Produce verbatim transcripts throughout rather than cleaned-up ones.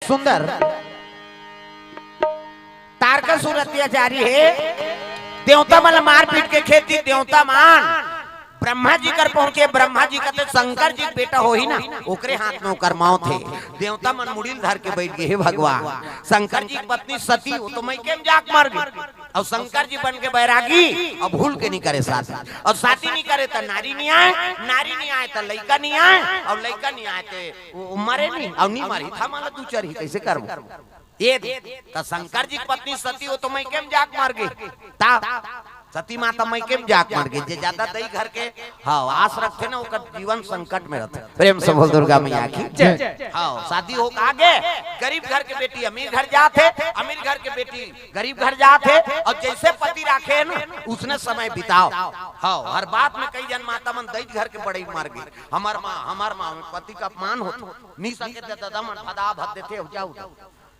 सुंदर। तारकासुर अत्याचारी हे, देवता मन ल मार पीट के खेती, देवता मन ब्रह्मा जी कर पहुंचे। ब्रह्मा जी कथे, "शंकर जी के बेटा होही ना, ओकरे हाथ में ओकर मौत हे।" देवता मन मुड़ी ल धर के बैठ गे, "हे भगवान, शंकर जी की पत्नी सती, वो तो मइके में जाके मर गे, अउ शंकर जी बन के बैरागी, अउ भूल के नहीं करे शादी, अउ शादी नहीं करे त नारी नहीं आए, नारी नहीं आए त लइका नहीं आए, अउ लइका नहीं आए त वो, वो मरे नहीं, अउ नहीं मरही, थमा ला दू चरही, कैसे करबो?" ये दे, त शंकर जी की पत्नी सती, वो तो मइके में जाके मर गे। ता सती माता मइके में जाके मर गे। जे ज्यादा दई घर के, हाँ, आस रखथे ना, ओकर जीवन संकट में रहथे। प्रेम से बोल दुर्गा मैया की जय। हाँ, शादी हो के आगे गरीब घर के बेटी अमीर घर जाथे, अमीर घर के बेटी गरीब घर जाथे, अउ जैसे पति राखे हे ना, उसने समय बिताओ। हाँ, हर बात में कई जन माता मन दई घर के बड़ई मर गे, "हमर माँ, हमर माँ", में पति का अपमान होथे, नी सके त ददा मन भदा भद देथे, "हो जाओ,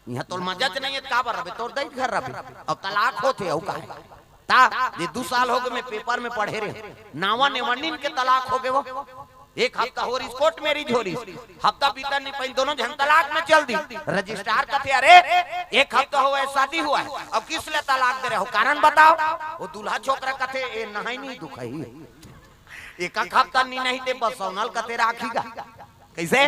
इहाँ तोर मजा च नहीं हे, त काबर रबे, तोर दई घर रबे।" अब तलाक होथे, अउ काहे? ता, ये दू साल हो गे, मैं पेपर में पढ़े रहे, नावा नेवनिन के तलाक हो गे वो। एक हफ्ता होरिस कोर्ट मैरिज होरिस, हफ्ता बीतन नहीं पाइन, दोनों झन तलाक में चल दी। रजिस्ट्रार कथे, "अरे, एक हफ्ता हुआ है शादी हुआ है, अब किस लिए तलाक दे रहे हो, कारण बताओ।" वो दूल्हा छोकरा कथे, "ए नहाई नहीं दुखई, एक एक हफ्ता नहीं नहाई ते बस सौनल कथे राखी गा।" कैसे?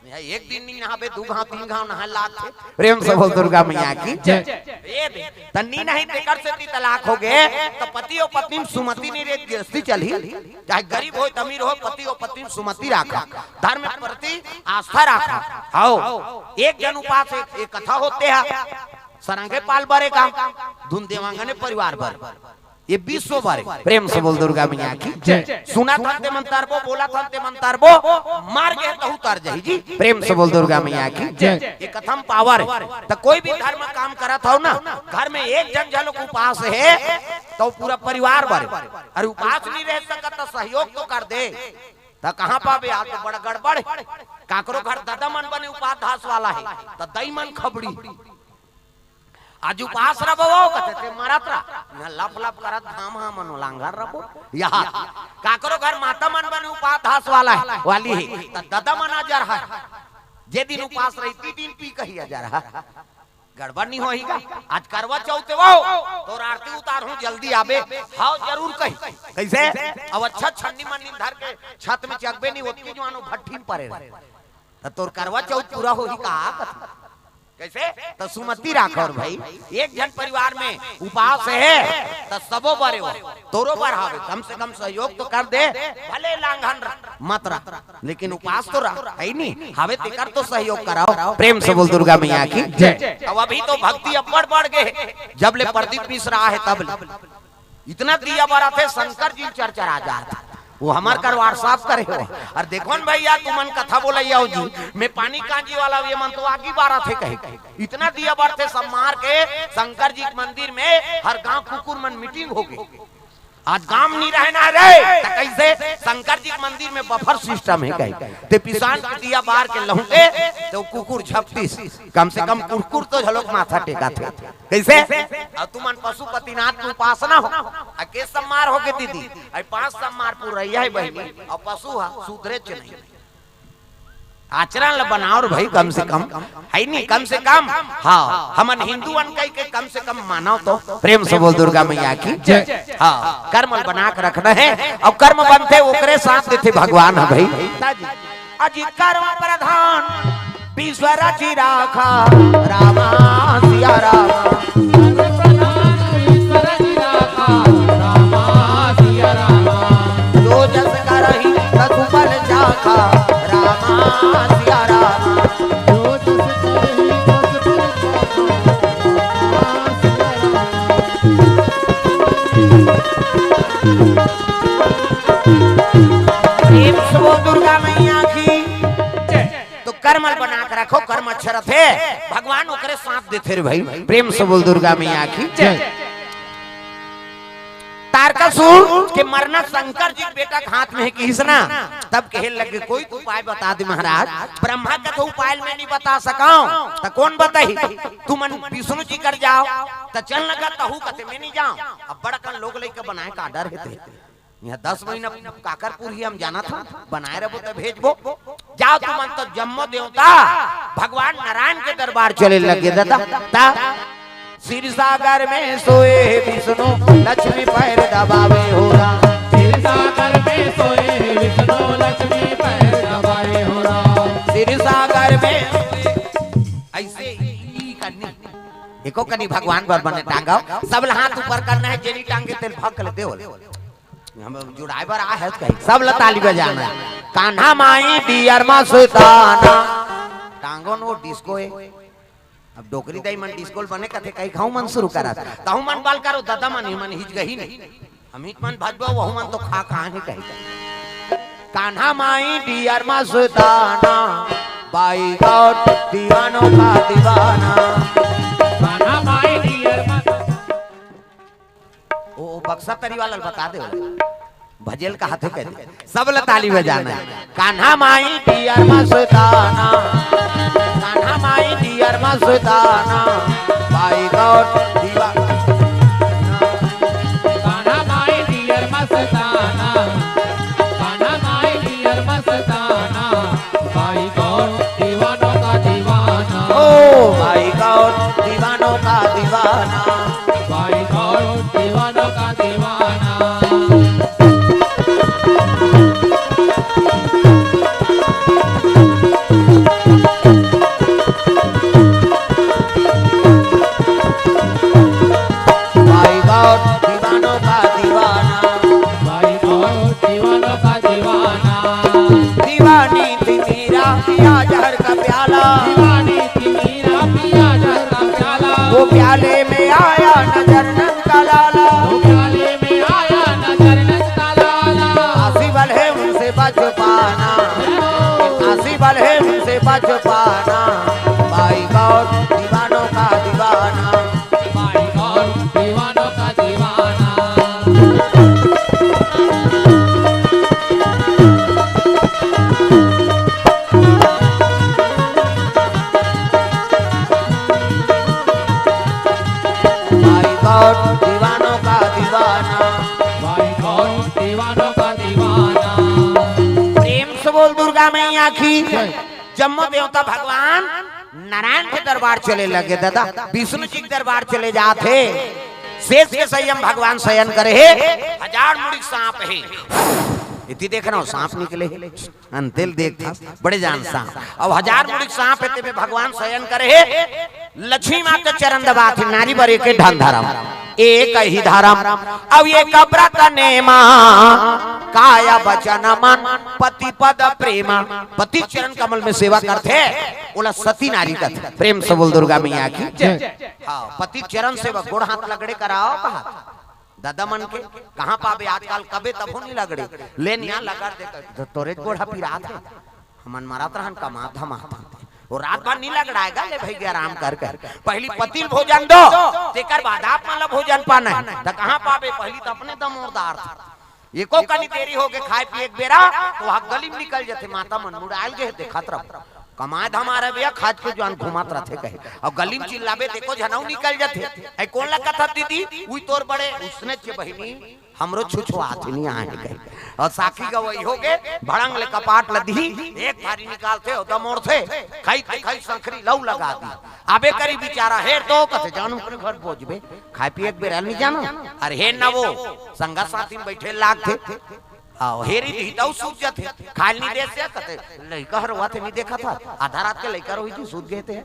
एक दिन नहीं नहाबे, दू घाव तीन घाव नहाए लागथे। प्रेम से बोल दुर्गा मैया की जय। ए दे, त नी नहीं तेकर सेती तलाक हो गे, त पति अउ पत्नी में सुमति नहीं रहे, गृहस्थी चलही। चाहे गरीब होय त अमीर होय, पति अउ पत्नी में सुमति राखा, धर्म के प्रति आस्था राखा। हव, एक जन उपास, एक, एक कथा होथे, सरंगे पाल बरे का, धुन देवांगने परिवार बर। ये विश्व बरे। प्रेम से बोल दुर्गा मैया की जय। सुनत हन ते मन तरबो, बोलत हन ते मन तरबो, मर गे तहू तर जाही जी। प्रेम से बोल दुर्गा मैया की जय। ये कथम पावर हे। त कोई भी धर्म काम करत हव ना, घर में एक जन झलक उपास हे, त पूरा परिवार बरे। अरे उपास नहीं रह सकत त सहयोग तो कर दे। त कहाँ पाबे? आज तो बड़ा गड़बड़ हे। काकरो घर ददा मन बने उपास धास वाला हे, त दई मन खबड़ी। आज उपास रबो, कथे ते मरत रह, इहाँ लप लप करत घाम हा मनो लांगर रबो। यहाँ काकरो घर माता मन बने उपास धास वाला हे, वाली हे, त ददा मन अजर हे। जे दिन उपास रही, ती दिन पी कही अजर हे। गड़बड़ नहीं होही का? आज करवा चौथ हे वो, तोर आरती उतारहूँ, जल्दी आबे। हव, जरूर कही। कैसे? अब अच्छा छन्नी मन्नी धर के छत में चघबे नहीं, ओतकी जुआनो भट्ठी में परे रहे। त तोर करवा चौथ पूरा होही का? कैसे? त सुमति राखव रे भाई, एक झन परिवार में उपास हे, त सबो बरे हो, तोरो बर हावे, कम से कम सहयोग तो कर दे, भले लांघन रह, मत रह, लेकिन उपास तो रह, हे नी? हावे तेकर तो सहयोग कराव। प्रेम से बोल दुर्गा मैया की जय। अब अभी तो भक्ति अब्बड़ बढ़ गे, जब ले प्रदीप मिश्रा हे तब ले। इतना दिया बरत हे, शंकर जी चरचरा जात हे। वो हमर कर WhatsApp करे हो। अउ देखो न भैया, तुमन कथा बोलइया हो जी, मैं पानी कांजी वाला, ये मन तो आगी बरत हे कहे। इतना दिया बरत हे, सब मार के शंकर जी के मंदिर में हर गांव कुकुर मन मीटिंग हो गे। आज गांव नहीं रहना रे, त कैसे? शंकर जी के मंदिर में बफर सिस्टम हे कहे। ते पिसान के दिया बार के लहुटे, त कुकुर झपटिस, कम से कम कुकुर तो झलक माथा टेकाथे। कैसे? अउ तुमन पशुपतिनाथ के उपासना हो, अउ के सम्मार हो गे दीदी, अउ पांच सम्मार पुरइया हे बहिनी, अउ पशु ह सुधरेच नहीं। आचरण ल बनाव रे भाई, कम से कम, हे नी? कम से कम, हाँ, हमन हिंदू अन कहि के कम से कम मानव तो। प्रेम से बोल दुर्गा मैया की जय। हाँ, कर्म ल बना के रखना हे, अउ कर्म बनथे ओकरे साथ देथे भगवान ह भाई। अजी कर्म प्रधान विश्व रचि राखा, रामा सिया रामा। जो जस करही तस फल चाखा, रामा सिया रामा। प्रेम से बोल दुर्गा मैया की जय। तो कर्म ल बना के रखो, कर्म अच्छा रथे, भगवान ओकरे साथ देथे रे भाई। प्रेम से बोल दुर्गा मैया की जय। तारकासुर के मरना शंकर जी के बेटा के हाथ में हे किहिस ना, तब कहे लगे, "कोई तो उपाय बता दे महाराज।" ब्रह्मा कथे, "उपाय ल मैं नहीं बता सकव, त कोन बताही? तुमन विष्णु जी कर जाव।" त चल लगा तहू कथे, "मैं नहीं जाव।" अब बड़कन लोग लइका बनाए का डर हे ते। यहाँ दस महीना काकर पूरी हम जाना था, बनाए रहबो त भेजबो। जाओ तुमन तो जम्मो देवता भगवान नारायण के दरबार चले लगे दादा। ता क्षीर सागर में सोए विष्णु लक्ष्मी पैर दबावे हो राम। क्षीर सागर में सोए विष्णु लक्ष्मी पैर दबावे हो राम। क्षीर सागर में सोए, ऐसे ही करनी। एको कनी भगवान बर बने टांगव, सब ला हाथ ऊपर करना है, जेनी टांगे तेल भक ले देवल। हम जुड़ाए बर आ है कहीं, सब ला ताली बजाना है। कान्हा माई डियर मा सुताना। टांगो नो डिस्को है। अब डोकरी दाई मन डिस्को बने कथे कहीं खाऊ मन शुरू करा। तहु मन बाल करो दादा मन, ही मन हिच गही नहीं। हम हिच मन भजबो, वहु मन तो खा कहाँ नहीं कही। कान्हा माई डियर मा सुताना। बाई गॉड दीवानों का दीवाना। कान्हा माई डियर मा ओ, ओ बक्सा तरी वाला ल बता दे। भजेल का हाथे कह दे। सब ला ताली बजाना है। कान्हा माई डियर मा सुताना। कान्हा माई डियर मा सुताना। बाई गॉड दीवा। कान्हा माई डियर मा सुताना। कान्हा माई डियर मा सुताना। बाई गॉड दीवानों का दीवाना। ओ बाई गॉड दीवानों का दीवाना। बाई गॉड दीवानों का दीवाना। बाई गॉड दीवानों का दीवाना। बाई गॉड दीवानों का दीवाना। दीवानी थी मीरा पिया जहर का प्याला। दीवानी थी मीरा पिया जहर का प्याला। वो प्याले में आया नजर नंद का लाला। वो प्याले में आया नजर नंद का लाला। आसी बल है उनसे बच पाना। आसी बल है उनसे बच पाना। बाई गॉड दीवानों का दीवाना। बाई गॉड दीवानों का दीवाना। बाई गॉड दीवानों का दीवाना। बाई गॉड दीवानों का दीवाना। प्रेम से बोल दुर्गा मैया की। जम्मो देवता भगवान नारायण के दरबार चले लगे दादा, विष्णु जी के दरबार चले जात हे। शेष के संयम भगवान शयन करे हे, हजार मुड़ी सांप हे। इति देखना हो, सांप निकले हे। अंतेल देख था, बड़े जान सांप। अब हजार मुड़ी सांप हे, तेमे भगवान शयन करे हे। लक्ष्मी माँ के चरण दबात हे, नारी बर एक ठन धरम, एक ही धरम। अब ये कब्रत नेमा, काय बचन मन, पति पद प्रेमा। पति चरण कमल में सेवा करथे, ओला सती नारी कथे। प्रेम से बोल दुर्गा मैया की जय। हाँ, पति चरण सेवा, गोड़ हाथ लगड़े कराओ कहा। दादा मन के कहाँ पाबे आजकल, कबे तभो नहीं लगड़े। ले निया लगड़ दे, तो तोरे गोड़ हा पिरात हे। हमन मरत रहन, कमात धमात हन। वो रात भर नहीं लगड़ाएगा, ले भई आराम कर कर। पहली पति ल भोजन दो, तेकर बाद आप मन ला भोजन पाना हे। त कहाँ पाबे, पहली त अपने दमोरदार था। एको कनी देरी होगे खाए पिए के बेरा, तो वहाँ गली में निकल जथे, माता मन मुड़ायल गे हे, देखत रहो। कमाए धमाए रहे भैया, खाज के जुआन घूमत रथे कहे। अउ गली में चिल्लाबे, देखो झनऊ निकल जथे। ऐ कोन ला कथत दीदी, उई तोर बड़े, उसने चे बहिनी, हमरो छुछुआत हे, नहीं आए कहे। अउ साखी गवई होगे, भड़ंग ले कपाट ल दिही, एक थारी निकालथे, अउ दमोरथे, खाई ते खाई संखरी लऊ लगा दी। आबे करी बिचारा, हेर तो कथे, जान अपने घर पहुंचबे, खाए पिए के बेरा नहीं जानो। अरे हेर ना वो, संगत साथी में बैठे लागथे। आओ, हेरी दिही तऊ सूत जथे। खाए ल नहीं दे से कथे, लइका हर रोवत हे, नहीं देखत हा। आधा रात के लइका रोही जी सूत गे थे।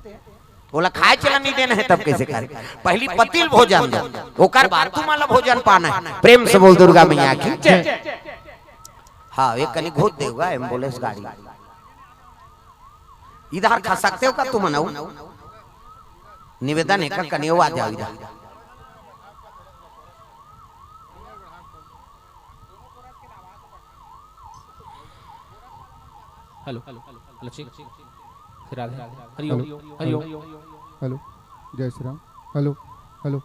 ओला खाए चला नहीं देना हे, तब कैसे करे? पहली पति ल भोजन दो, ओकर बाद तुमन ला भोजन पाना हे। प्रेम से बोल दुर्गा मैया की जय। हाँ, एक कनी घोत देगा एम्बुलेंस गाड़ी। इधर खा सकते हो का तुमन? निवेदन हे का, कनी आ जाओ इधर। हेलो, हेलो, हेलो, ठीक। Radhe, Hari Om, hello, Hari Om. Hello, hello, जय Shri Ram. Hello, hello.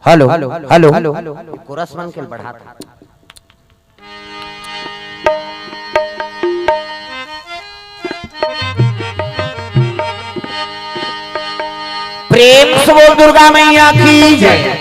Hello, hello, hello, chorus मन के बढ़ात। प्रेम से बोल दुर्गा मैया की जय।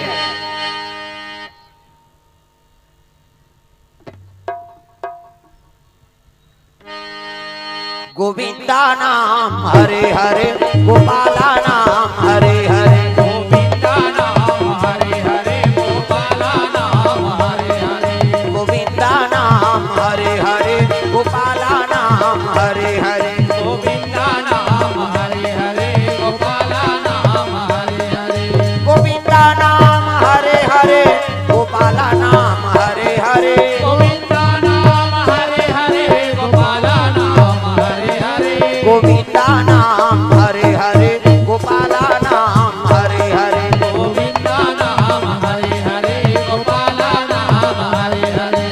गोविंदा नाम हरे हरे, गोपाला नाम हरे हरे। गोविंदा नाम हरे हरे, गोपाला नाम हरे हरे। गोविंदा नाम हरे हरे, गोपाला नाम हरे हरे। गोविंदा नाम हरे हरे, गोपाला नाम हरे हरे। गोविंदा नाम हरे हरे, गोपाला नाम हरे हरे। गोविंदा नाम हरे हरे, गोपाला नाम हरे हरे। गोविंदा नाम हरे हरे, गोपाला नाम हरे हरे। गोविंदा नाम हरे हरे, गोपाला नाम हरे हरे।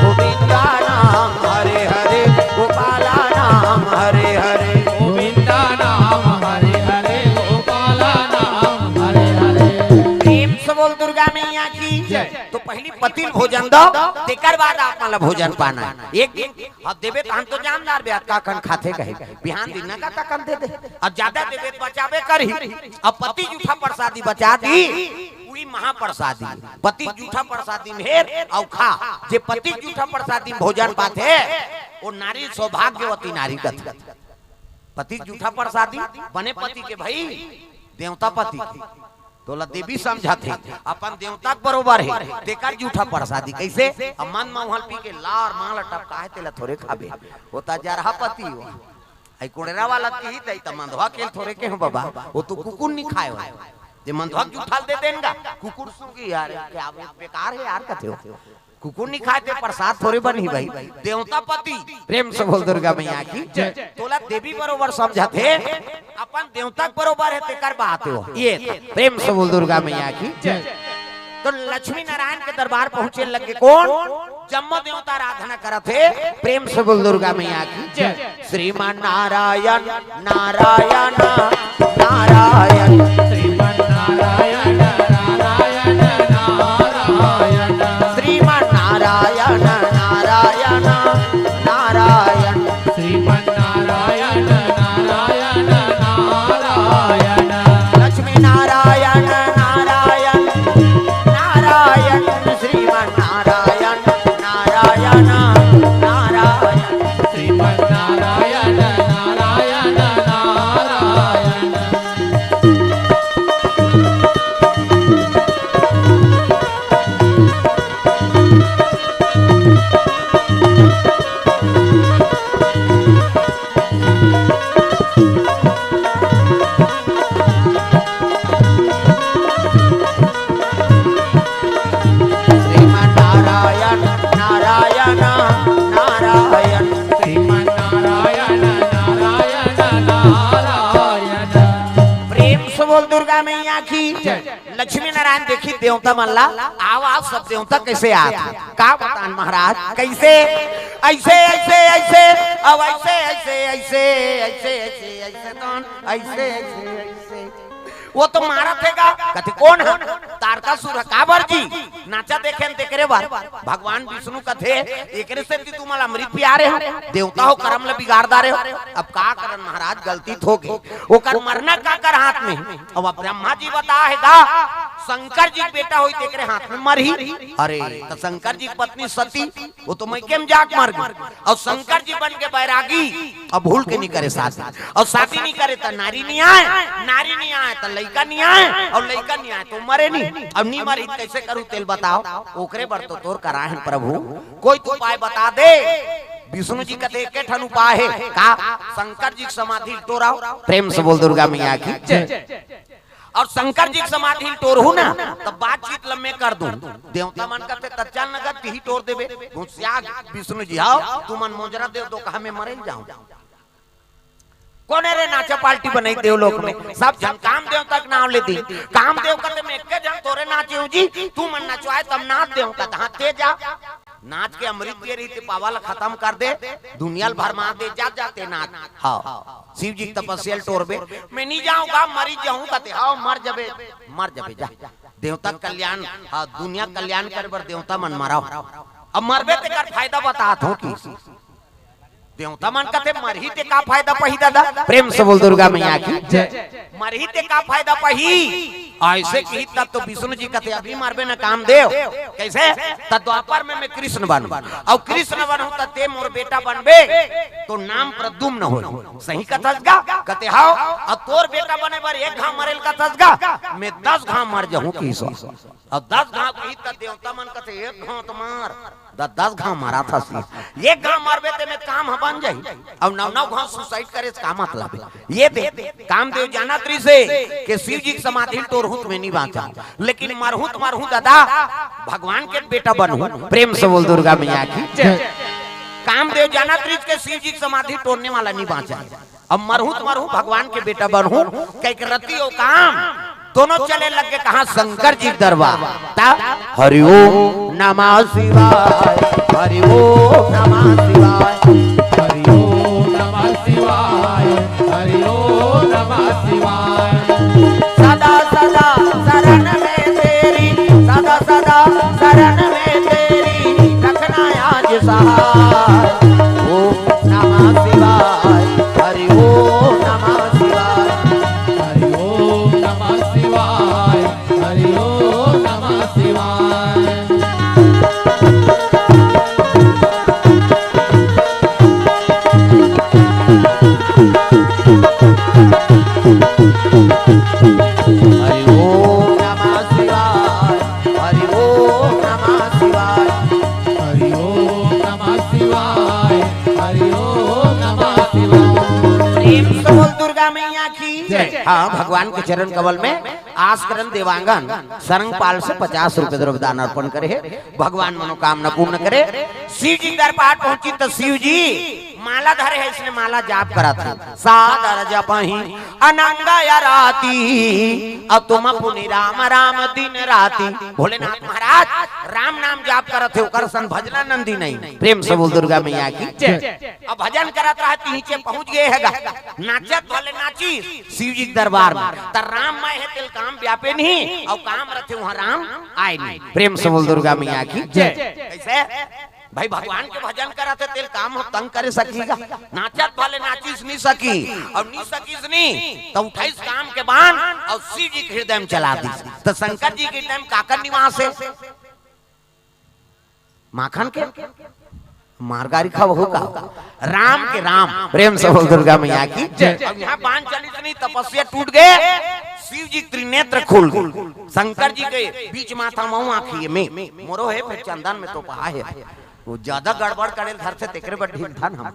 गोविंदा नाम हरे हरे, गोपाला नाम हरे हरे। गोविंदा नाम हरे हरे, गोपाला नाम हरे हरे। प्रेम से बोल दुर्गा मैया की जय। तो पहली पति ल भोजन दो, तेकर बाद आप मन ला भोजन पाना हे। एक दिन अब देबे त हम तो जानदार बे, अतका कन खाथे कहे, बिहान दिन न का तकन दे दे। अब ज्यादा देबे त बचाबे करही। अब पति जूठा प्रसादी बचा दी, उही महाप्रसादी। पति जूठा प्रसादी में हेर अउ खा। जे पति जूठा प्रसादी में भोजन पाथे, वो नारी सौभाग्यवती नारी कथे। पति जूठा प्रसादी, बने पति के भई, देवता पति के। तोला देवी समझत हे, अपन देवता के बरोबर हे, तेकर जूठा प्रसादी। कइसे? अब मंद मउहा ल पी के लार मां ल टपकाहे, तेला थोरे खाबे। वो त जरहा पति हो। अई कोड़ेरा वाला तिही तई त मंदवा के ल थोरे केहेंव बबा, वो तो कुकुर नी खाय हो। जे मंदवा के जूठा ल दे देन गा, कुकुर सूंघी यार, क्या बेकार हे यार कथे हो। कुकुर नी खाय ते प्रसाद थोरे बनही भई। देवता पति, प्रेम से बोल दुर्गा मैया की जय। तोला देवी बरोबर समझत हे, अपन देवता के बरोबर हे, तेकर बात हो। ये प्रेम से बोल दुर्गा मैया की जय। तो लक्ष्मी नारायण के दरबार पहुंचे लगे कोन? जम्मो देवता आराधना करत हे। प्रेम से बोल दुर्गा मैया की जय। श्रीमान नारायण, नारायण, नारायण। श्रीमान नारायण, नारायण, नारायण। श्रीमान नारायण, नारायण, नारायण। श्रीमन नारायण, नारायण, नारायण। लक्ष्मी नारायण, नारायण, नारायण। श्रीमन नारायण, नारायण, नारायण। श्रीमन नारायण, नारायण, नारायण। श्रीमन नारायण, नारायण, नारायण। श्रीमन नारायण, नारायण, नारायण। प्रेम से बोल दुर्गा मैया की जय। लक्ष्मी नारायण देखी देवता मन ला, आव, आव, सब देवता कइसे आत हे? का बतान महाराज, कइसे? अइसे, अइसे, अइसे, अउ अइसे, अइसे, अइसे, अइसे, अइसे, अइसे, तोन, अइसे, अइसे, अइसे। वो तो मारत हे गा, कथे कोन हे? तारकासुर हे। काबर जी? नाचा देखेन तेकरे बर। भगवान विष्णु कथे, एकरे सेती तुमन ला अमृत पिया रहे हो, देवता हो करम ला बिगाड़ डारे हो। अब का करन महाराज, गलती तो होगे। ओकर मरना काकर हाथ में? अब ब्रह्मा जी बताय हे गा, शंकर जी के बेटा होही तेकरे हाथ में मरही। अरे, त शंकर जी के पत्नी सती, वो तो मइके में जाके मर गे। अउ शंकर जी बन गे बैरागी, अब भूल के नी करे शादी। अउ शादी नी करे त नारी नी आय, नारी नी आय त लइका नी आय, अउ लइका नी आय त मरे नी। अब नी मरही त कइसे करहू तेला बताव? ओकरे बर तो तोर करा हन प्रभु, कोई तो उपाय बता दे। विष्णु जी कथे एके ठन उपाय हे। का? शंकर जी के समाधि ल टोरव। प्रेम से बोल दुर्गा मैया की जय। अउ शंकर जी के समाधि ल टोरहू ना, त बातचीत ल मैं कर दूं। देवता मन कथे, "त चल न गा, तिही टोर देबे।" घुसिया गे विष्णु जी, "हव, तुमन मोजरा देव दो कहा, मैं मरे जाहूं।" कोने रे नाचा पार्टी बनई देवलोक में? सब झन कामदेव तक नाव ले दी। कामदेव कथे, "मैं एके झन थोरे नाचे हूं जी, तुमन नचवाय तब नाच देहूं।" कथे, "हां, ते जा।" नाच के अमृत के रीति पावा ल खतम कर दे, दुनिया ल भरमा दे, जा जाते नाच। हाँ, शिव जी के तपस्या ल टोरबे, मैं नहीं जाऊंगा, मरी जाऊं कथे, हाँ, मर जबे, मर जबे, जा। देवता कल्याण, हाँ, दुनिया कल्याण करे बर देवता मन मरा। अब मरबे तेकर फायदा बतात हो कि देवता मन कथे, "मरही ते का फायदा पही दादा?" प्रेम से बोल दुर्गा मैया की जय। "मरही ते का फायदा पही?" ऐसे कही तब तो विष्णु जी कथे, "अभी मरबे न कामदेव।" कैसे? "त द्वापर में मैं कृष्ण बनहूं, अउ कृष्ण बनहूं त ते मोर बेटा बनबे, तो नाम प्रद्युम्न हो।" सही कथस गा? कथे, "हाव।" "अउ तोर बेटा बने बर एक घाव मरेल कथस गा, मैं दस घाव मर जाहूं।" किसो अब दस घाव कही त देवता मन कथे, "एक घाव तो मार।" द-, दस घाव मारा था सी। एक घाव मारबे ते में काम ह बन जाही। अब नौ नौ घाव सुसाइड करे से का मतलब हे? ये दे, कामदेव जानत रहिसे कि शिव जी के समाधि ल टोरहूं त मैं नहीं बांचा, लेकिन मरहूं त मरहूं दादा, भगवान के बेटा बनहूं। प्रेम से बोल दुर्गा मैया की जय। कामदेव जानत रहिस के शिव जी के समाधि टोरने वाला नहीं बांचा। अब मरहूं त मरहूं, भगवान के बेटा बनहूं, कहिके रति अउ काम दोनों चले लग गे कहां? शंकर जी के दरबार। ता हरि ओम नमः शिवाय, हरि ओम नमः शिवाय, हरि ओम नमः शिवाय, हरि ओम नमः शिवाय। सदा सदा शरण में तेरी, सदा सदा शरण में तेरी, रखना आज सहाय। ओम नमः शिवाय, हरि ओम नमः शिवाय, हरि ओम नमः शिवाय, हरि ओम नमः शिवाय। हरि ओम नमः शिवाय, हरि ओम नमः शिवाय, हरि ओम नमः शिवाय, हरि ओम नमः शिवाय। प्रेम से बोल दुर्गा मैया की जय। हाँ, भगवान के चरण कमल में आस करन देवांगन सरंगपाल से पचास रुपए द्रव्य दान अर्पण करे हे। भगवान मनोकामना पूर्ण करे। शिव जी दरबार पहुंची त शिव जी माला धरे हे, इसने माला जाप करत हे। सादर जपहि अनंग अराती, अतुम पुनि राम राम दिन राती। भोलेनाथ महाराज राम नाम जाप करत हे, ओकर सन भजनानंदी नहीं। प्रेम से बोल दुर्गा मैया की जय। अब भजन करत रहत नीचे पहुंच गे हे गा, नाचत भले नाची शिव जी के दरबार में, त राम मैं हे तेल काम व्यापे नहीं, अउ काम रथे वहां राम आए नहीं। प्रेम से बोल दुर्गा मैया की जय। कैसे? भाई भगवान के भजन करत हे तेल काम ह तंग करे सकी गा? नाचत भले नाचिस नहीं सकी, अउ नहीं सकिस नहीं त उठाइस काम के बाण अउ शिव जी के हृदय में चला दिस। त शंकर जी के हृदय में काकर निवास हे? माखन के मार गारी खावहू का? राम के राम। प्रेम से बोल दुर्गा मैया की जय। अब यहां बाण चलिस नहीं, तपस्या टूट गे, शिव जी त्रिनेत्र खुल गे। शंकर जी के बीच माथा मऊ आंखी में मोरो हे, फिर चंदन में तो पहा हे। वो ज्यादा गड़बड़ करे घर से तेकरे बर ढील धन हम।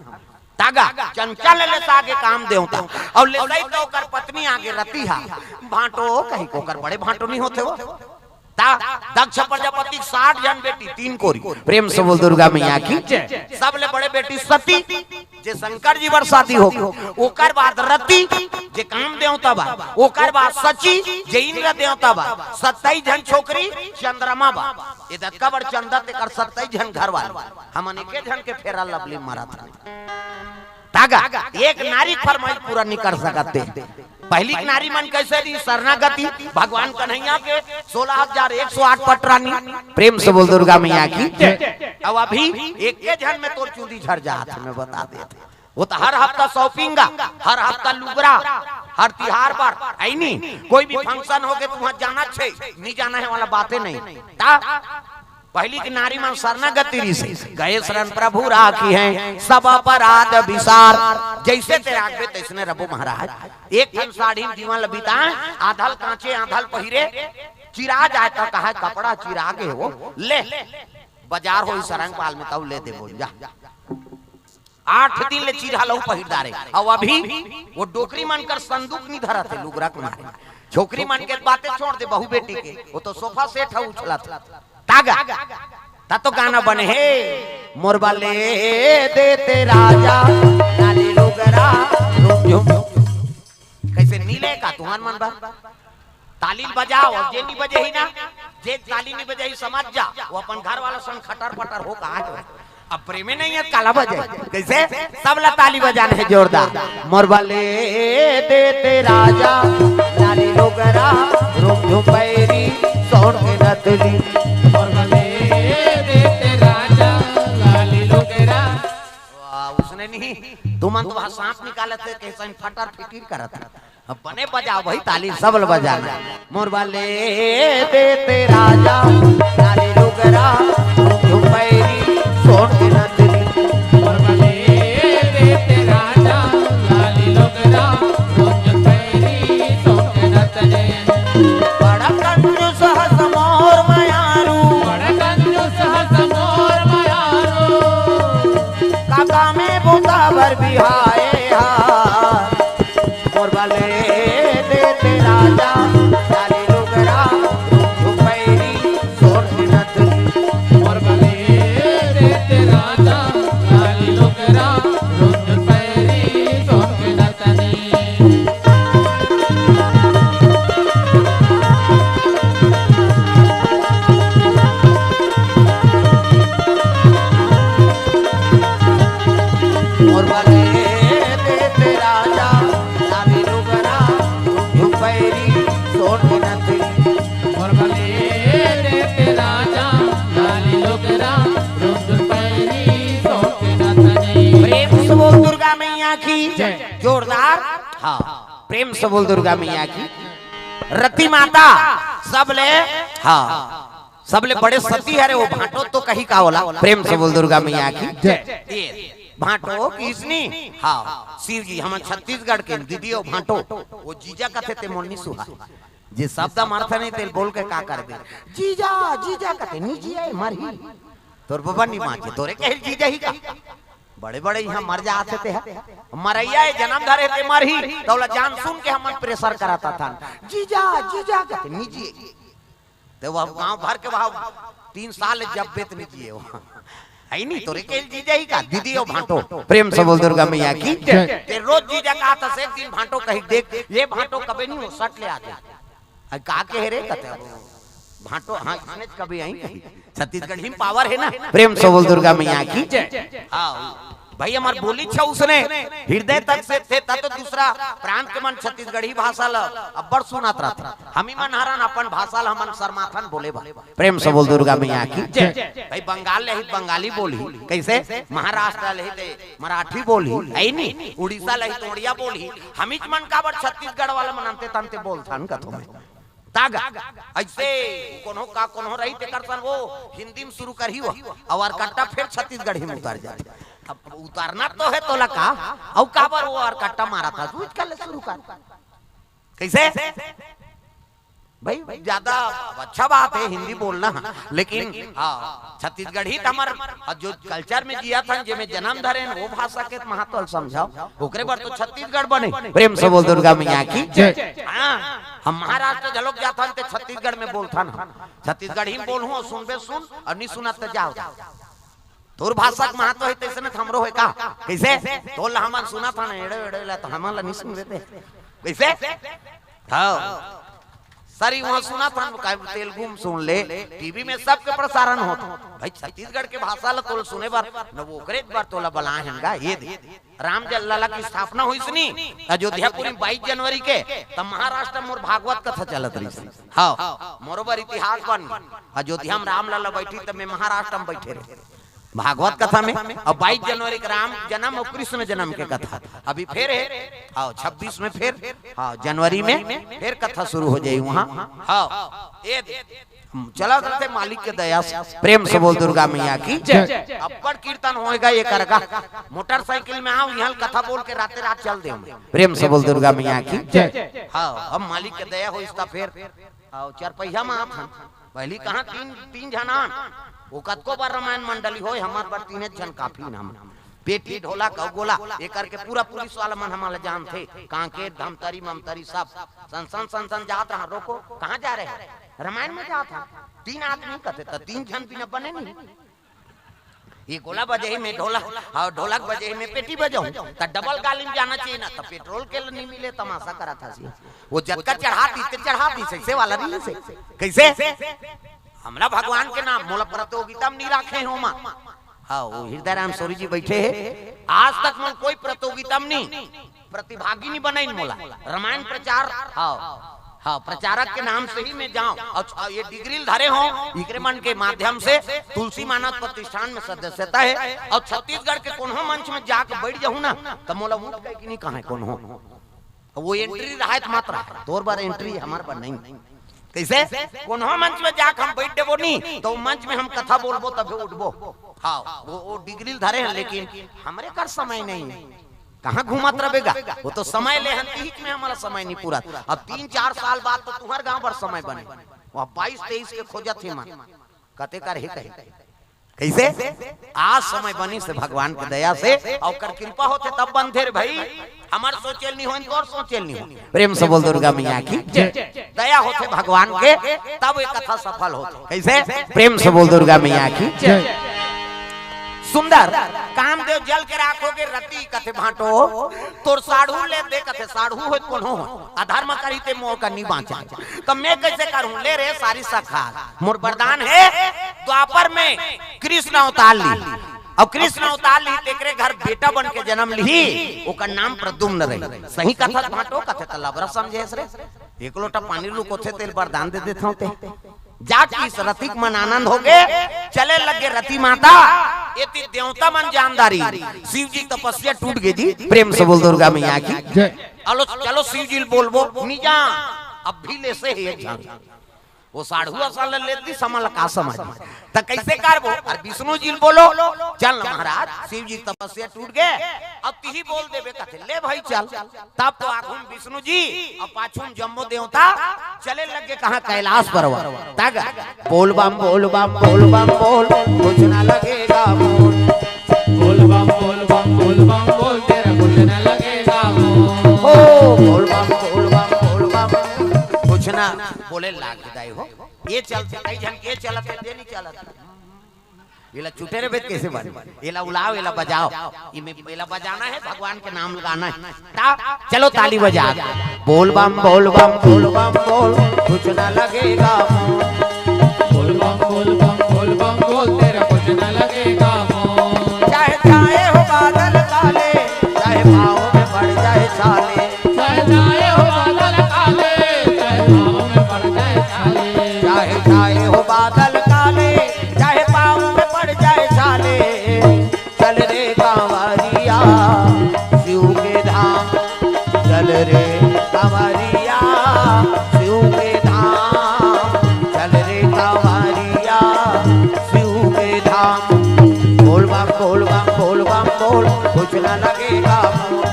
तागा चंचल ले सागे काम देवता, अउ ले सही तो ओकर पत्नी आगे रति हा। भांटो कहिके ओकर बड़े भांटो नहीं होथे वो। ता दक्ष प्रजापति के साठ झन बेटी, तीन कोरी। प्रेम से बोल दुर्गा मैया की जय। सबले बड़े बेटी सती, जे शंकर जी बर शादी हो गे, ओकर बाद रति, जे काम देवता बा, ओकर बाद शची, जे इंद्र देवता बा, सत्ताईस झन छोकरी, चंद्रमा बा। ये दतका बड़ चंदा तेकर सत्ताईस झन घर वाले, हमन एके झन के फेरा लवली मारत हन। तागा एक नारी के फरमाइश पूरा नहीं कर सकत हे। पहिली के नारी मन कैसे रही? शरणागति, भगवान कन्हैया के सोलह हजार एक सौ आठ पटरानी। प्रेम से बोल दुर्गा मैया की जय। अब अभी एके झन में तोर चूंदी झर जात हे, मैं बता देत हंव। वो तो हर हफ्ता shopping, हर हफ्ता लुगरा, हर तिहार पर, है नी? कोई भी function हो गे त उहां जाना छे, नहीं जाना हे वाला बाते नहीं। ता पहिली के नारी मन शरणागति रहिसे, गए शरण प्रभु राखिहैं सब अपराध बिसार। जैसे ते राखबे तैसने रबो महाराज। एक ठन साड़ी में जीवन ल बिताए, आधल कांचे आधल पहिरे, चिरा जाए त कहे कपड़ा चिरा गे हो, ले बजार होई सरंगपाल में तब ले देबो जा। आठ दिन ले चिरहा लहू पहिर डारे। अउ अभी वो डोकरी मन कर संदूक नहीं धरत हे लुगरा के मारे। छोकरी मन के बातें छोड़ दे, बहू बेटी के, वो तो sofa set हे उछलत। तागा, ता तो गाना बने हे, मोर बा ले देते राजा, लाली लुगरा, झुम झुम। कैसे नीले का तुहर मन बा? ताली ल बजाव, अउ जे नी बजे ही ना, जे ताली नी बजे ही, समझ जा, वो अपन घर वाला संग खटर पटर हो कहाँ हे। अब प्रेमे नहीं हे, काला बजे? कैसे? सब ला ताली बजाना हे जोरदार। मोर बले देते राजा, लाली लोगरा, रूम झुम पैरी, सोन के नथली। मोर बले देते राजा, लाली लोगरा। वाह, उसने नहीं, तुमन तो वहाँ सांप निकालत हे, कैसे फटर फिटिर करत हे। अब बने बजाव भाई, ताली सब ल बजाना। मोर बले देते राजा, लाली लुगरा, झुमैरी, सोन के नथनी। मोर बले देते राजा, लाली लुगरा, झुमैरी, सोन के नथनी। बड़ा कंजूस हस मोर मयारू। बड़ा कंजूस हस मोर मयारू। काका में बोता बर बिहाए हा। मोर बले देते राजा, लाली लुगरा, झुमैरी, सोन के नथनी। मोर बले देते राजा, लाली लुगरा, झुमैरी, सोन के नथनी। मोर बले देते राजा, लाली लुगरा, झुमैरी, सोन के नथनी। मोर बले देते राजा, लाली लुगरा, झुमैरी, सोन के नथनी। प्रेम से बोल दुर्गा मैया की जय। जोरदार। हाँ, प्रेम से बोल दुर्गा मैया की। रति माता सबले, हाँ, सबले बड़े सती हरे वो भांटो तो कही का ओला। प्रेम से बोल दुर्गा मैया की जय। ये भांटो किसनी? हाँ, शिव जी, हमन छत्तीसगढ़ के दीदी, ओ भांटो, वो जीजा कथे ते मोर नी सुहाय। जे शब्द मरथे नहीं, तेल बोल के का करबे? जीजा, जीजा कथे, नी जिए, मरही। तोर बबा नी मांजे, तोरे कहे जीजा ही का? बड़े बड़े इहाँ मर जात हे ते ह। मरइया ए, जनम धरे ते मरही, त ओला जान सुन के हमन प्रेशर करत हन। जीजा, जीजा कथे, नी जिए। ते वो गांव भर के वहाँ तीन साल जब बेत नी जिए वो। है नी, तोरे के जीजा ही का? दीदी ओ भांटो, प्रेम से बोल दुर्गा मैया की जय। ते रोज जीजा कहत हस, एक दिन भांटो कही देख, ये भांटो कबे नी हो, सट ले आके। अरे का कहे रे, कथे वो भांटो, हाँ, इसने कभी आई कही। छत्तीसगढ़ी में पावर है ना, प्रेम से बोल दुर्गा मैया की जय। हाँ, भाई, हमार बोली छ उसने, हृदय तक से थे, त तो दूसरा प्रांत के मन छत्तीसगढ़ी भाषा ल अब्बड़ सुनत रहथे। हमी मन हरन अपन भाषा ल हमन शर्माथन बोले बर। प्रेम से बोल दुर्गा मैया की जय। भाई, बंगाल ले ही त बंगाली बोलही, कैसे? महाराष्ट्र ले ही ते मराठी बोलही, है नी? उड़ीसा ले ही त ओड़िया बोलही। हमीच मन काबर छत्तीसगढ़ वाला मन अंते तंते बोलथन कथो में। तागा, ऐसे कोनो का कोनो रही तेकर सन वो हिंदी में शुरू करही वो, अउ अरकट्टा फिर छत्तीसगढ़ी में उतर जाथे। अब उतरना तो है तोला का, अउ काबर वो अरकट्टा मारत हस, तू इसका ले शुरू कर। कैसे? भाई, ज्यादा अच्छा बात है हिंदी बोलना, लेकिन हाँ, छत्तीसगढ़ी त हमर जो कल्चर में जियत हन, जेमे जनम धरे हन, वो भाषा के त महत्व ल समझाव। ओकरे बर तो छत्तीसगढ़ बने। प्रेम से बोल दुर्गा मैया की जय। हाँ, हम महाराष्ट्र घलोक जाथन ते छत्तीसगढ़ में बोलथन हम। छत्तीसगढ़ी में बोलहूँ अउ सुनबे सुन अउ नी सुनत त जाव। तोर भाषा के महत्व हे तइसने त हमरो हे का? कइसे? तोर ला हमन सुनत हन एड़े एड़े ला त हमन ला नी सुनबे ते। कइसे? हाँ। सरी वहाँ सुनत हन, का तेलुगु में सुन ले, टीवी में सबके प्रसारण होत। भाई छत्तीसगढ़ के भाषा ला तोला सुने बर, न वो ओकरे बर तोला बलाए हन गा, ये दे। राम जल लला की स्थापना होइस नी, अयोध्यापुरी में बाईस जनवरी के, तब महाराष्ट्र में मोर भागवत कथा चलत रहिस। हाँ, मोरो बर इतिहास बन गे। अयोध्या में राम लला बैठी, तब मैं महाराष्ट्र में बैठे रहे। भागवत कथा में, अउ बाईस जनवरी के राम जन्म अउ कृष्ण जन्म के कथा। अभी फेर हे, हाँ, छब्बीस में फेर, हाँ, जनवरी में फेर कथा शुरू हो जाई वहाँ। हाँ, ये चलत रहिथे मालिक के दया से। प्रेम से बोल दुर्गा मैया की जय। अब्बड़ कीर्तन होएगा ये करगा। मोटरसाइकिल में आव, इहाँ ले कथा बोल के राते रात चल देव। प्रेम से बोल दुर्गा मैया की जय। हाँ, अब मालिक के दया होइस त फेर। अउ चरपहिया म आथन। पहिली कहाँ तीन, तीन झन आन। वो कतको बार रामायण मंडली होय, हमर बर तीने झन काफी न हम। पेटी, ढोलक अउ गोला, ये करके पूरा पुलिस वाला मन हमन ला जानथे। कांकेर, धमतरी, ममतरी सब। सन, सन, सन, सन जात रहा, रोको, कहाँ जा रहे हैं? रामायण में जात हन। तीन आदमी कथे, त तीन झन बिना बने नहीं। ये गोला बजे में ढोलक, हाँ, ढोलक बजे में पेटी बजाऊं, त डबल गाली में जाना चाहिए ना, त पेट्रोल के लिए नहीं मिले, तमाशा करा था सी। वो जतका चढ़ा दी, ते चढ़ा दी, सैसे वाला नहीं से। कैसे? हमरा भगवान के नाम, मोला प्रतियोगिता में नहीं राखे हो माँ। हाँ, वो हृदय राम सोरी जी बैठे हैं, आज तक मोला कोई प्रतियोगिता में नहीं, प्रतिभागी नहीं बनाइन मोला। रामायण प्रचार, हाँ, हाँ, प्रचारक के नाम से ही मैं जाऊं। और छ-, ये डिग्री धरे हो, इकरे मन के माध्यम से तुलसी मानस प्रतिष्ठान में सदस्यता है। और छत्तीसगढ़ के कोनो मंच में जाके बैठ जाऊं ना, तो मोला उठ के कि नहीं कहा कोनो, वो एंट्री रहा तो मात्र है, तोर बार एंट्री, हमार बार नहीं। कैसे? कोनो मंच में जाके हम बैठ देबो नहीं, तो मंच में हम कथा बोलबो, तबे उठबो। हाँ, वो, वो डिग्री धरे हैं, लेकिन हमरे कर समय नहीं है। कहाँ घूमत रहेगा? वो तो समय ले हन, तीज में हमारा समय नहीं पूरा। अब तीन चार साल बाद तो तुम्हार गांव भर समय बने। वह बाईस तेईस के खोजत ही मन। कते कर ही कही। कैसे? आज समय बनी से भगवान के दया से, और ओकर कृपा होते तब बनते रे भाई। हमार सोचेल नहीं हो, इनकोर सोचेल नहीं हो। प्रेम से बोल दुर्गा मैया की जय। दया होते भगवान के, तब ये कथा सफल होते। कैसे? प्रेम से बोल दुर्गा मैया की जय। सुंदर, कामदेव जल के राखोगे रति कथे भांटो, तोर साढ़ू ले दे कथे, साढ़ू हो कोनो हो, अधर्म करी ते मोर का नहीं बांचा। तो मैं कैसे करूं? ले रे सारी सखा, मोर वरदान है, द्वापर में कृष्ण अवतार ली, और कृष्ण अवतार ली तेकरे घर बेटा बन के जन्म ली, ओकर नाम प्रद्युम्न रही। सही कथा भांटो कथे, त लबरा समझे रे, एक लोटा पानी रुकोथे तेल वरदान दे देता हूं ते। जाके इस रतिक मन आनंद हो गए, चले लगे रति माता। एती देवता मन जानदारी, शिव जी तपस्या टूट गई जी। प्रेम से बोल दुर्गा मैया की जय। चलो, चलो शिव जी बोलबो निजा, अब भी ले से है जान। वो साढ़ुआ साल लेती समल का समझ, त कैसे करबो? और विष्णु जी बोलो, चल महाराज, शिव जी तपस्या टूट गए, अब तिही बोल देबे कथे, ले भाई चल। तब तो आगू में विष्णु जी और पाछू में जम्मो देवता चले लगे कहाँ? कैलाश पर्वत। तग बोल बम बोल बम बोल बम बोल, कुछ ना लगेगा मोल। बोल बम बोल बम बोल बम बोल, तेरा कुछ ना लगेगा मोल। ओ बोल बम बोल बम बोल बम, कुछ ना बोले लाग दाई हो। ये चलते कई जन के चलत है, ये नहीं चलत। एला चुटे रे बेट कैसे बन? एला उलाओ, एला बजाओ। इमे एला बजाना है, भगवान के नाम लगाना है। ता, चलो ताली बजा। बोल बम बोल बम बोल बम बोल, कुछ ना लगेगा मोल। बोल बम बोल बम बोल बम बोल, तेरा कुछ ना लगेगा मोल। चाहे छाए हो बादल काले, चाहे पाँव में पड़ जाए छाले। चाहे छाए हो बादल काले, चाहे पाँव में पड़ जाए छाले। चाहे छाए हो बादल काले, चाहे पाँव में पड़ जाए छाले। चल रे कांवरिया शिव के धाम, चल रे कांवरिया शिव के धाम, चल रे कांवरिया शिव के धाम। बोल बम बोल बम बोल बम बोल, कुछ ना लगेगा मोल।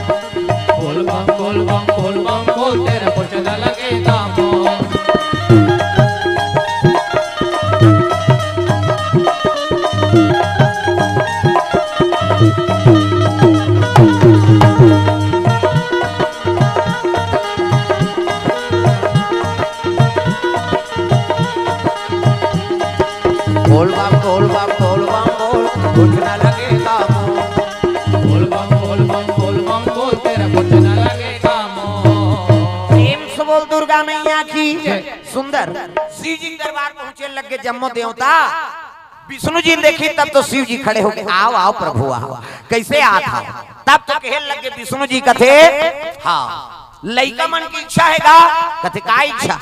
बोल बम बोल बम बोल बम बोल, तेरा कुछ ना लगेगा मोल। बोल बम बोल बम बोल बम बोल, कुछ ना लगेगा मोल। बोल बम बोल बम बोल बम बोल, तेरा कुछ ना लगेगा मोल। प्रेम से बोल दुर्गा मैया की जय। सुंदर शिव जी के दरबार पहुंचे लग गए जम्मो देवता। विष्णु जी देखी तब तो शिव जी खड़े हो गए, आओ आओ प्रभु आओ। कैसे आता? तब तो कहे लग गए विष्णु जी कथे, हाँ लइका मन की इच्छा है गा? कथे का इच्छा?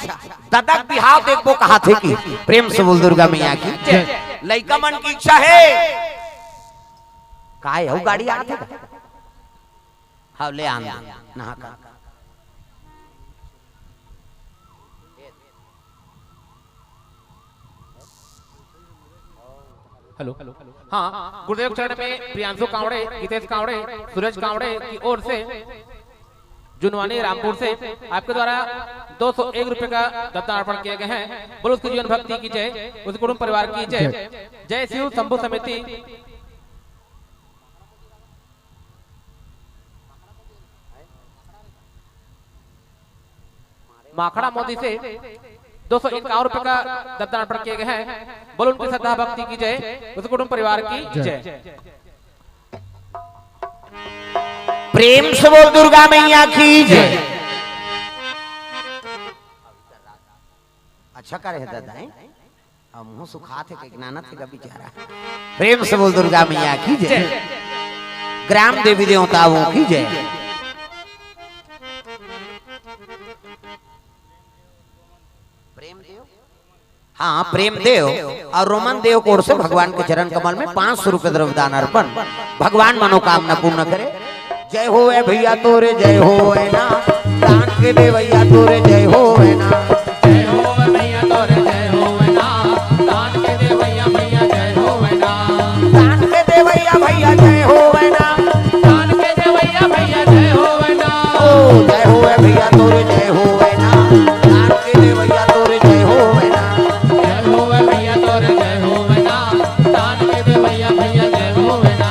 ददा के बिहाव देखबो कहा थे कि। प्रेम से बोल दुर्गा मैया की जय। लइका मन की इच्छा है। काय हो गाड़ी आथे का? हाँ ले आन नहा का। हेलो। हाँ, गुरुदेव चरण में प्रियांशु कावड़े, हितेश कावड़े, सूरज कावड़े की ओर से जुनवानी रामपुर से आपके द्वारा दो सौ एक रुपए का दत्ता अर्पण किए गए हैं। बोलो उसकी जीवन भक्ति की जय, उसके कुटुंब परिवार की जय। जय शिव शंभु समिति। माखड़ा मोदी से दो सौ इक्यावन रुपए का दरदान अर्पण किए गए हैं। बोलो उनकी श्रद्धा भक्ति की जय, उस कुटुंब परिवार की जय। प्रेम से बोल दुर्गा मैया की जय। अच्छा करे है दादा, हैं? अब मुंह सुखात है, कहीं नानत है का बेचारा। प्रेम से बोल दुर्गा मैया की जय। ग्राम देवी देवताओं की जय। प्रेम देव, हाँ, प्रेम देव और रोमन देव की ओर से भगवान के चरण कमल में पाँच सौ रुपए द्रव्य दान अर्पण। भगवान मनोकामना पूर्ण करे। जय होवे भैया तोरे, जय होवे ना। दान के देवैया तोरे, जय होवे ना। जय होवे भैया तोरे, जय होवे ना। दान के देवैया भैया, जय होवे ना। दान के देवैया भैया, जय होवे ना। दान के देवैया भैया, जय होवे ना। ओ, जय होवे भैया तोरे, जय होवे ना। दान के देवैया तोरे, जय होवे ना। जय होवे भैया तोरे, जय होवे ना। दान के देवैया भैया, जय होवे ना।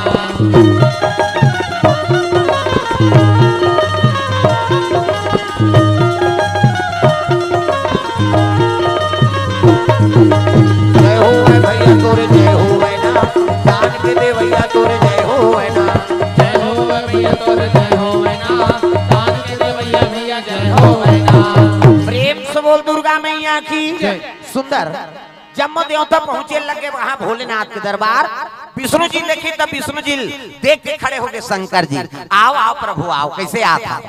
जय होवे भैया तोरे, जय होवे ना। दान के देवैया तोरे, जय होवे ना। जय होवे भैया तोरे, जय होवे ना। दान के देवैया भैया, जय होवे ना। प्रेम से बोल दुर्गा मैया की जय। सुंदर। जब देवता पहुंचे लगे वहां भोलेनाथ के दरबार, विष्णु जी देखी तब विष्णु जी देख के खड़े हो गए शंकर जी। आओ, आओ प्रभु, आओ। कैसे आता?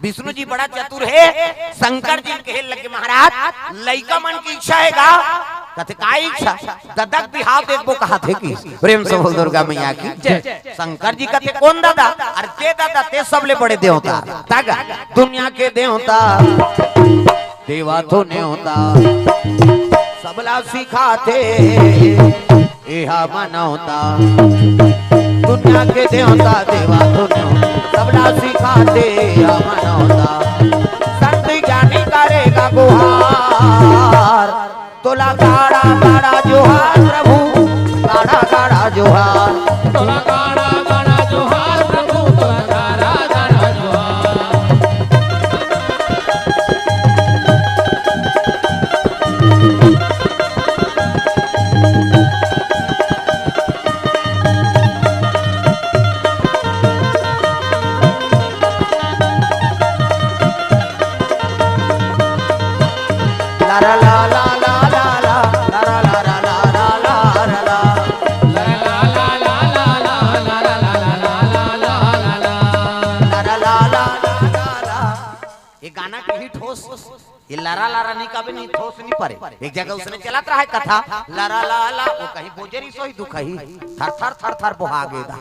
विष्णु जी बड़ा चतुर है। शंकर जी कहे लगे, महाराज, लइका मन की इच्छा है गा? कथे, का इच्छा? ददक बिहाव देखबो कहा थे कि। प्रेम से बोल दुर्गा मैया की जय। शंकर जी कथे, कौन दादा? अरे ते दादा, ते सबले बड़े देवता। तग दुनिया के देवता, देवा तो न्योता, सबला सिखाथे एहा मनौता। दुनिया के देवता, देवा तो न्योता, सबला सिखाथे एहा मनौता। संत ज्ञानी करेगा गुहार, तोला गाड़ा गाड़ा जोहार प्रभु, गाड़ा गाड़ा जोहार। तोला गाड़ा गाड़ा जोहार प्रभु, तोला गाड़ा गाड़ा जोहार। ये गाना के हिट होस, ये लरा लरा नहीं कबे नहीं ठोस नहीं परे। एक जगह उसने चलत रहा है कथा, लरा ला ला, वो कहीं बोजे रही सोई दुखही, थर थर थर थर बोहा गे दा।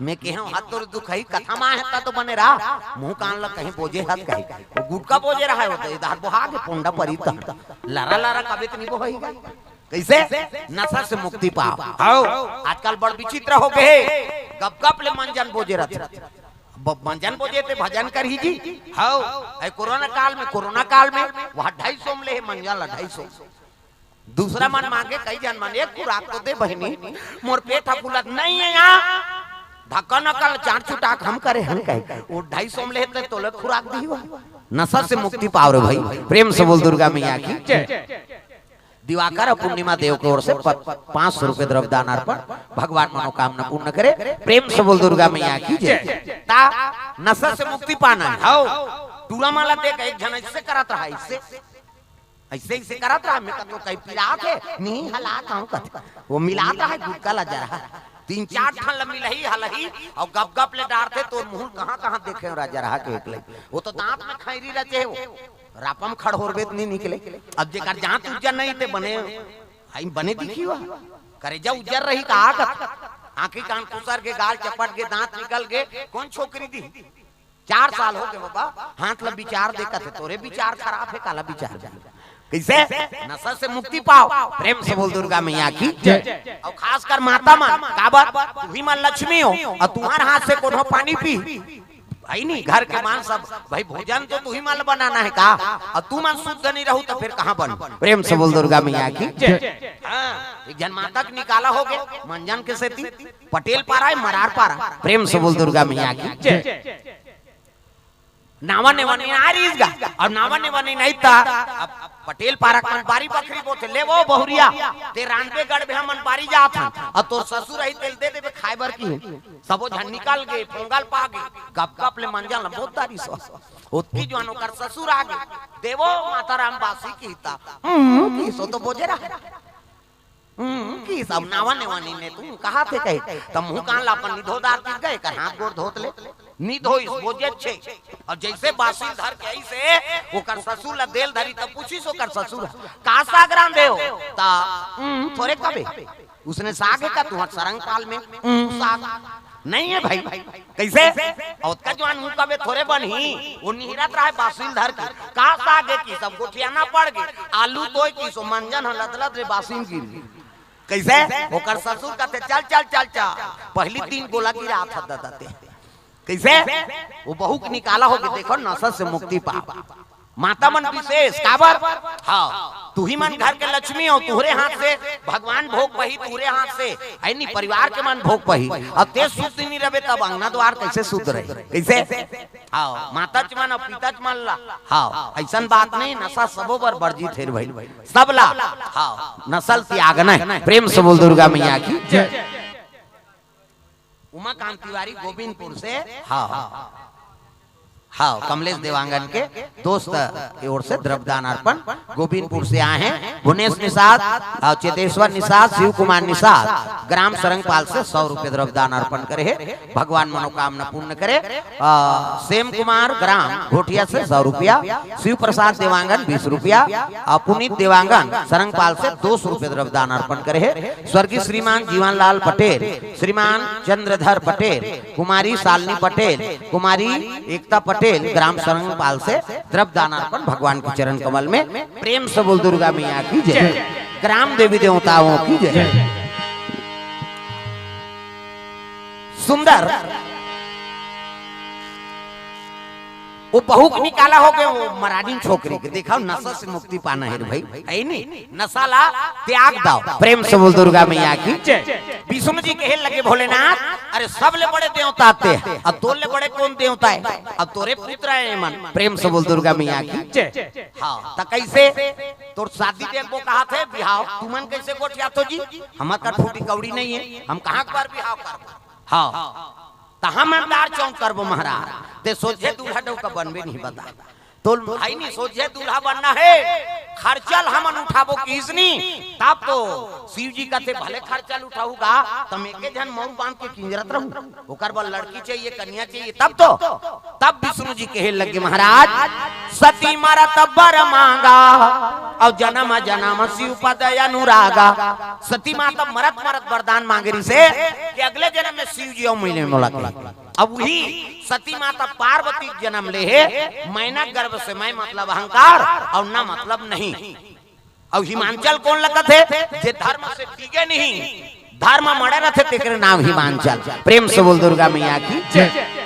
मैं कहे हूँ, हाथ तोर दुखही कथा मा है ता तो बने रहा, मुंह कान ला कहीं बोजे हाथ कहीं, वो गुटका बोजे रहा है, वो तो इधर बोहा गे पोंडा परी तन। लरा लरा कबे तो नहीं बोही गा। कैसे? नशा से मुक्ति पाओ। आओ। आजकल बड़ विचित्र हो गए, गप गप ले मंजन बोजे रहते। ब-, मंजन बोजे ते भजन करही जी। हव, ए कोरोना काल में, कोरोना काल में वहाँ ढाई सौ में ले हे मंजन ला, ढाई सौ। दूसरा मन मांगे, कई झन मन, "एक खुराक तो दे बहिनी, मोर पेट ह फूलत नहीं है यहाँ।" धक्का नकल चार चुटाक हम करे हन कहे। वो ढाई सौ में ले हे ते तोले खुराक दी हुआ। नशा से मुक्ति पाओ रे भाई। प्रेम से बोल दुर्गा मैया की जय। दिवाकर और पूर्णिमा देव की ओर से प-, पाँच सौ रुपए द्रव्य दान अर्पण, भगवान मनोकामना पूर्ण करे। प्रेम से बोल दुर्गा मैया की जय। ता नशा से मुक्ति पाना है। हव, टूरा माला देख, एक झन ऐसे करत रहा, ऐसे, ऐसे, ऐसे करत रहा, मैं कहत हूँ, "कहीं पिरात है?" "नहीं, हलात हूँ," कहत। वो मिलात रहा है, गुटका ला जरा। तीन चार ठन ला मिलही, हलही, और गप गप ले डारथे, तोर मुंह कहाँ कहाँ देखे हो राजा रहा के एक ले। वो तो दांत में खैरी रचे हो। रापम खड़होरबे त नहीं निकले। अब जेकर जांत उज्जर नहीं ते बने, आई बने दिखी हुआ। करेजा उज्जर रही का आगत। आंखी कान खुसर के, गाल चपट के, दांत निकल के, कौन छोकरी दी? चार साल हो गए बाबा, हाथ ला विचार देखत है, तोरे विचार खराब है, काला विचार दे। कैसे? नशा से मुक्ति पाओ। प्रेम से बोल दुर्गा मैया की जय। और खासकर माता मन, काबर? तुही मन लक्ष्मी हो, और तुम्हार हाथ से कोनो पानी पी, भाई नहीं, घर के मान सब, भाई भोजन तो तुही मन बनाना है का? और तू मन शुद्ध नहीं रहू तो फिर कहाँ बन? प्रेम से बोल दुर्गा मैया की जय। हाँ, एक झन माता के निकाला हो गए, मंजन के सेती, पटेल पारा है, मरार पारा। प्रेम से बोल दुर्गा मैया की जय। नावा नेवा नहीं आ रही इसका, और नावा नेवा नहीं, नहीं था। अब पटेल पारा के मन बारी बखरी बोथे, "ले वो बहुरिया, ते रानबे गढ़ में हमन बारी जात हन, अउ तोर ससुर आही तेला दे देबे खाए बर," किहिन। सबो झन निकल गे, पोंगल पा गे, गप गप ले मंजन ल बोत डारिस। ओतकी जुवार ओकर ससुर आ गे, "दे वो माता राम बासी," किहिस त, "हम्म," किहिस, ओ तो बोजे रहे। "हम्म," किहिस, "अब नावा नेवा नी ने तुम कहा थे कहे।" त मुंह कान ला अपन निधो डार दिस गा, एकर हाथ गोड़ धोत ले। नी धोइस, बोजेच हे। अउ जइसे बासी ल धर के आइस हे, ओकर ससुर ला दे ल धरिस, त पूछिस ओकर ससुर, "का साग रांधे हो?" त, "हम्म, थोरे कबे।" "उसने साग हे का तुंहर सरंग पाल में?" "हम्म, साग।" "नइ हे भई।" "कइसे?" "अउ ओतका जुवार मुंह कबे थोरे बनही।" ओ निहिरत रहे बासी ल धर के, "का साग हे?" किहिस, सब गोठियाना पड़ गे, "आलू तोय," किहिस, ओ मंजन ह लदलद ले बासी म गिर गे। कइसे? ओकर ससुर कथे, "चल, चल, चल, चल, पहिली तीन गोला गिरात हस ददा ते।" कइसे? ओ बहू के निकाला होगे, देखो, नसा से मुक्ति पाव। माता मन विशेष, काबर? हाँ, तुही मन घर के लक्ष्मी हो, तुंहरे हाथ से भगवान भोग पही, तुंहरे हाथ से, हे नी, परिवार के मन भोग पही। अब ते शुद्ध नी रहे, तब अंगना द्वार कइसे शुद्ध रही? कइसे? हाँ, माताच मन अउ पिताच मन ला। हाँ, अइसन बात नहीं, नसा सबो बर वर्जित हे रे भई। सब ला, हाँ, नसा ल त्यागना हे। प्रेम से बोल दुर्गा मैया की जय। उमाकांत तिवारी गोविंदपुर से, हाँ, हाँ, हाँ, कमलेश देवांगन के दोस्त के ओर से द्रव्यदान अर्पण, गोविंदपुर से आए हैं भुवनेश निषाद अउ चेतेश्वर निषाद, शिव कुमार निषाद, ग्राम सरंगपाल से सौ रुपये द्रव्यदान अर्पण करे हे। भगवान मनोकामना पूर्ण करे। अ, सेम कुमार ग्राम घोटिया से सौ रुपया, शिव प्रसाद देवांगन बीस रुपया, अ, पुनीत देवांगन सरंगपाल से दो सौ रुपये द्रव्यदान अर्पण करे हे। स्वर्गीय श्रीमान जीवनलाल पटेल, श्रीमान चंद्रधर पटेल, कुमारी शालिनी पटेल, कुमारी एकता पटेल, ग्राम सरंगपाल से द्रव्यदान अर्पण भगवान के चरण कमल में। प्रेम से बोल दुर्गा मैया की जय, जय। ग्राम देवी देवताओं की जय। जय। सुंदर। ओ बहू के निकाला होगे, ओ मरानी छोकरी के। देखव, नसा से मुक्ति पाना हे रे भई, हे नी? नसा ला त्याग दव। प्रेम से बोल दुर्गा मैया की जय। विष्णु जी कहे लगे, "भोलेनाथ, अरे सब ले बड़े देवता ते, अब तोर ले बड़े कोन देवता हे? अब तोरे पुत्र हे मन।" प्रेम से बोल दुर्गा मैया की जय। हाँ, त कइसे? तोर शादी देखबो कहाथे, बिहाव तुमन कइसे गोठियाथो जी? हमर कर फूटी कौड़ी नइ हे, हम कहाँ के बर बिहाव करबो? हाँ, त हम अंधार चौक करबो महाराज, ते सोझे दूल्हा डउका बनबे नहीं बता। तोर भाई नहीं, सोझे दूल्हा बनना हे, खर्चा ल हमन उठाबो किहिस नी, तब तो शिव जी कथे भले खर्चा ल उठाहू गा, त मैं एके झन मउर बांध के किंजरत रहूं, ओकर बर लड़की चाहिए, कन्या चाहिए, तब तो। तब विष्णु जी कहे लगे महाराज, "सती मरत बर मांगा, अउ जनम जनम शिव पद अनुरागा।" सती माता मरत मरत वरदान मांगे रिहिसे कि अगले जनम में शिव जी अउ मिले मोला के। अब उही सती माता पार्वती जनम ले हे, मैं न गर्भ से मैं मतलब अहंकार अउ न मतलब नहीं। अउ हिमांचल कोन लगत हे? जे धर्म से डिगे नहीं, धर्म मड़े रथे, तेकरे नाम हिमांचल। प्रेम से बोल दुर्गा मैया की जय।